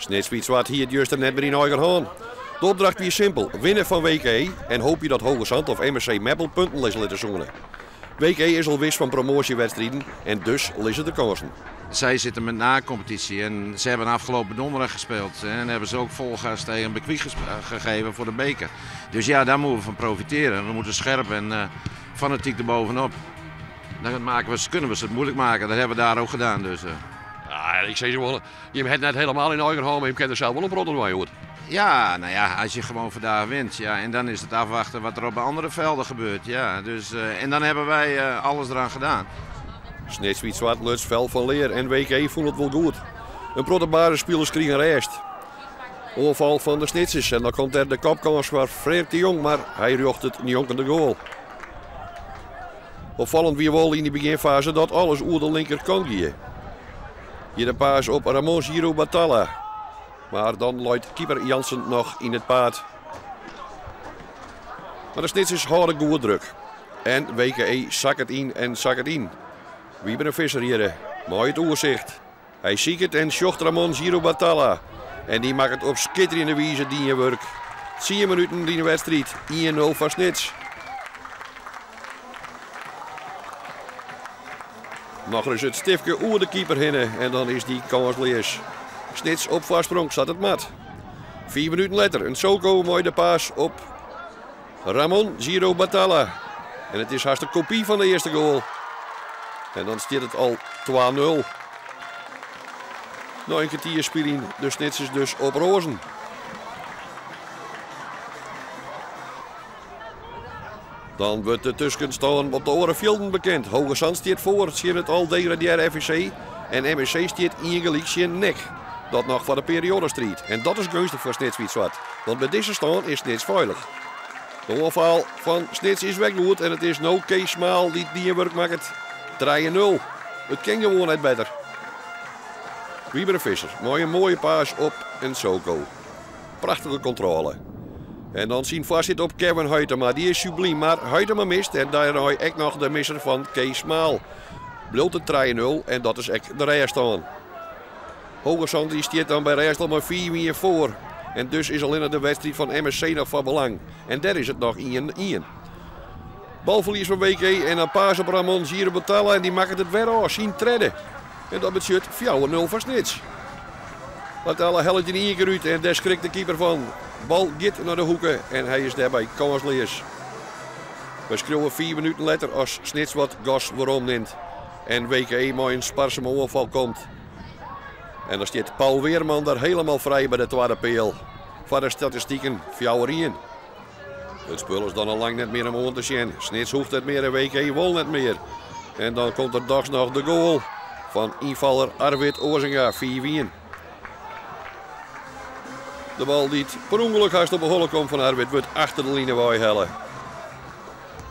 Snits Wyt Swart hie it juster net mear yn eigen hân. De opdracht wie simpel, winne fan WKE en hoopje dat Hoogezand of MSC Meppel punten lizze litte soene. WKE is al wis fan promoasjewedstriden en dus lizze der kânsen. Zij zitten met na-competitie en ze hebben afgelopen donderdag gespeeld. En hebben ze ook vol gas tegen Bekwik gegeven voor de beker. Dus ja, daar moeten we van profiteren. We moeten scherp en uh, fanatiek erbovenop. Dan maken we, kunnen we ze het moeilijk maken. Dat hebben we daar ook gedaan. Dus, uh. Ja, ik zei wel, je hebt net helemaal in eigen hand, maar je kent er zelf wel een brot bij hoor. Ja, nou ja, als je gewoon vandaag wint. Ja, en dan is het afwachten wat er op de andere velden gebeurt. Ja, dus, uh, en dan hebben wij uh, alles eraan gedaan. Snits Wyt Swart luts fel fan lear en WKE fûn it wol goed. In protte basisspilers krigen rêst. Oanfal fan de Snitsers en dan komt der de kopkâns foar Freerk de Jong, mar hy rjochtet njonken de goal. Opfallend wie wol yn de begjinfaze dat alles oer de linkerkant gie. Hjir de paas op Ramon Giro Batalla. Mar dan leit keeper Jansen noch yn it paad. Mar de Snitsers hâlde goed druk. En WKE sakket yn en sakket yn. Wybren Visser hjirre, mei it oersicht. Hy siket en sjocht Ramon Giro Batalla. En dy makket op skitterjende wize dien wurk. Tsien minuten yn de wedstriid, 1-0 foar Snits. Nochris it stiftke oer de keeper hinne en dan is dy kânsleas. Snits op foarsprong sa't it moat. Fiif minuten letter Nsoko mei de paas op Ramon Giro Batalla. En it is hast in kopy fan de earste goal. En dan stiet it al 2-0. Nei in kertier spyljen de Snitsers dus op roazen. Dan wurdt de tuskenstân op de oare fjilden bekend. Hoogezand stiet foar tsjin it al degradearre FVC en MSC stiet ien gelyk tsjin NEC. Dat noch foar de perioadestriid. En dat is geunstich foar Snits Wyt Swart, want by dizze stân is Snits feilich. De oanfal fan Snits is wer goed en it is no Kees Smaal dy't dien wurk makket. 3-0. It kin gewoan net better. Wybren Visser mei in moaie paas op Nsoko. Prachtige kontrôle. En dan syn foarsit op Kevin Huitema. Dy is sublym, mar Huitema mist en dêrnei ek noch de misser fan Kees Smaal. Bliuwt it 3-0 en dat is ek de rêststân. Hoogezand dy stiet dan by rêst al mei 5-1 foar. En dus is allinnich de wedstriid fan MSC noch fan belang. En dêr is it noch 1-1. Balferlies fan WKE en dan paas op Ramon Giro Batalla en dy makket it wer ôf, syn tredde. En dat betsjut 4-0 foar Snits. Batalla hellet yn ien kear út en dêr skrikt de keeper fan. Bal giet nei de hoeke en hy is dêrby kânsleas. Wy skriuwe fiif minuten letter as Snits wat gas werom nimt en WKE mei in sparseme oanfal komt. En dan stiet Paul Weerman der helemaal frij by de twadde peal. Foar de statistiken 4-1. It spul is dan al lang net mear om oan te sjen. Snits hoecht net mear en WKE wol net mear. En dan komt der dochs noch de goal fan ynfaller Arvid Ozinga, 5-1. De bal dy't per ûngelok hast op 'e holle komt fan Arvid wurdt achter de line weihelle.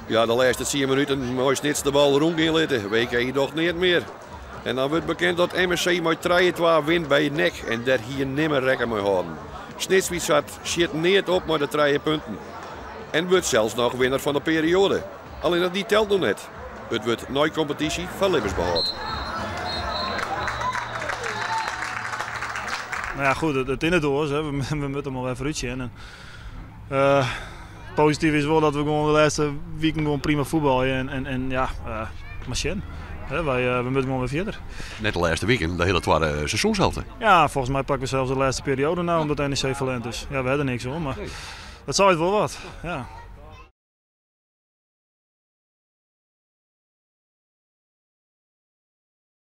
Ja, de lêste tsien minuten mei Snits de bal rûngean litte. WKE docht neat mear. En dan wurdt bekend dat MSC mei 3-2 wint by NEC en dêr hie nimmen rekken mei hâlden. Snits Wyt Swart sjit neat op mei de trije punten en wurdt sels noch winner fan de perioade. Allinnich dy telt noch net. It wurdt neikompetysje foar libbensbehâld. Nou ja, goed, it is net oars. Hè. We, we moatte mar wer foarút sjen. En, uh, posityf is wol dat we gewoan de lêste wiken gewoan prima fuotbalje. En, en, en ja, uh, mar sjen. Hè, wy, uh, we moatte gewoan wer fierder. Net de lêste wiken, de hiele twadde seizoenshelte. Ja, folgens my pakke we sels de lêste perioade no, omdat NEC ferlern. Dus ja, we hawwe der niks oan. Mar dat seit wol wat. Ja.